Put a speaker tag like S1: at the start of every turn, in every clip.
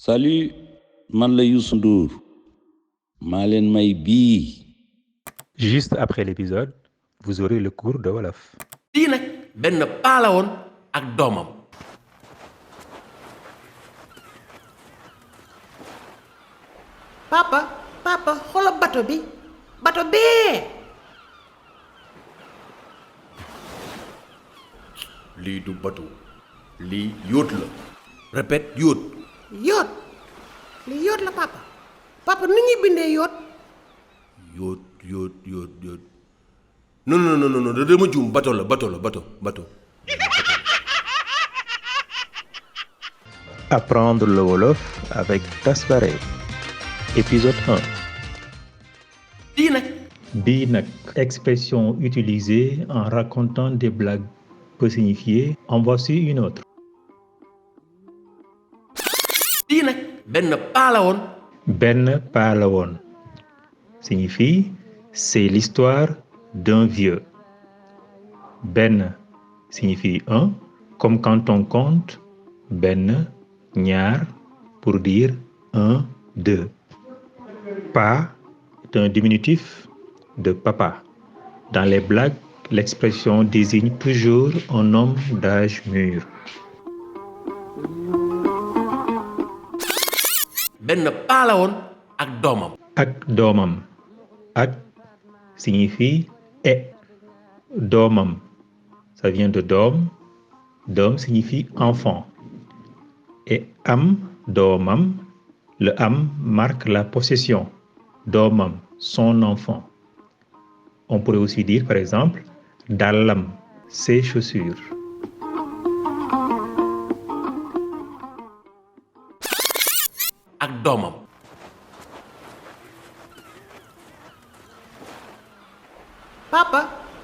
S1: Salut, man la Youssou Ndour maa leen may bii.
S2: Juste après l'épisode, vous aurez le cours de Wolof.
S3: lii nag benn paa la woon ak doomam.
S4: papa xoolal bato bi bato bee.
S3: lii du bato lii yóot la répète yóot.
S4: yóot li yóot la papa nu ñuy bindee yóot.
S3: yóot non dama juum bato la bato.
S2: Apprendre le Wolof avec TassBaRee. Épisode 1.
S3: bii nag
S2: Expression utilisée en racontant des blagues peut signifier en voici une autre.
S3: bii nag benn paa la woon.
S2: Ben paa la woon signifie c'est l'histoire d'un vieux. Ben signifie un, comme quand on compte ben, ñaar pour dire un, deux. Pa est un diminutif de papa. Dans les blagues, l'expression désigne toujours un homme d'âge mûr.
S3: benn paa la woon ak doomam.
S2: Ak doomam. Ak signifie et. Doomam, ça vient de doom. Doom signifie enfant. Et am, doomam, le am marque la possession. Doomam, son enfant. On pourrait aussi dire, par exemple, dàllam, ses chaussures.
S3: ak doomam.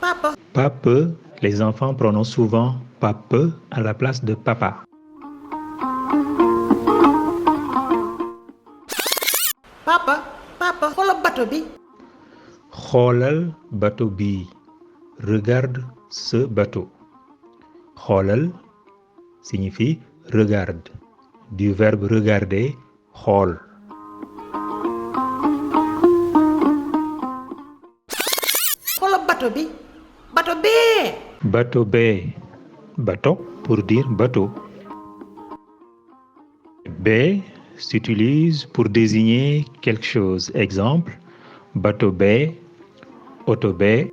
S4: papa.
S2: Pape, les enfants prononcent souvent pape à la place de papa.
S4: papa xoolal bato bi.
S2: Xoolal bateau bi. Regarde ce bateau. Xoolal signifie regarde. Du verbe regarder, xool.
S4: xoolal bato bi bato bee.
S2: Bateau bee. Bateau pour dire bateau. Bee s'utilise pour désigner quelque chose. Exemple, bateau bee, auto bee.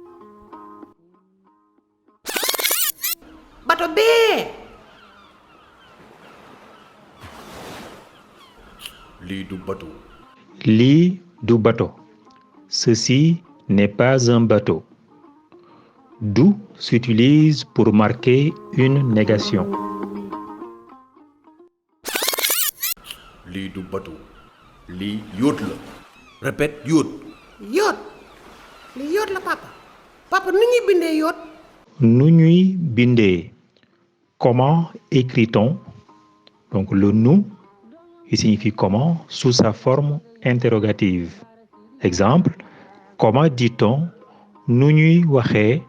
S4: bato bee.
S3: lii du bato.
S2: Lii du bateau. Ceci n'est pas un bateau. Du s'utilise pour marquer une négation.
S3: lii du bato lii yóot la répète yóot.
S4: yóot li yóot la papa nu ñuy bindee yóot.
S2: Nu ñuy bindee. Comment écrit-on? Donc le nous, il signifie comment sous sa forme interrogative. Exemple, comment dit-on nu ñuy waxee?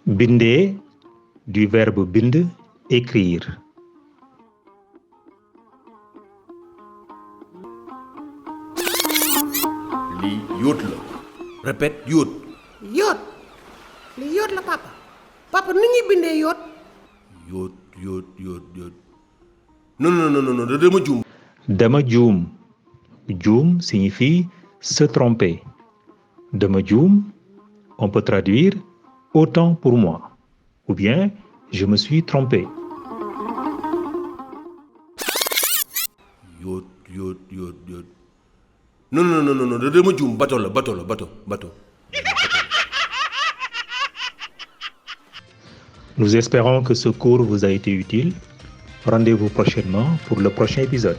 S2: Bindee du verbe bind, écrire.
S3: lii yóot la répète yóot.
S4: yóot li yóot la papa nu ñuy bindee yóot.
S3: yóot non dama juum.
S2: Dama juum. Juum signifie se tromper. Dama juum, on peut traduire autant pour moi. Ou bien, je me suis trompé.
S3: yóot non dama juum bato la.
S2: Nous espérons que ce cours vous a été utile. Rendez-vous prochainement pour le prochain épisode.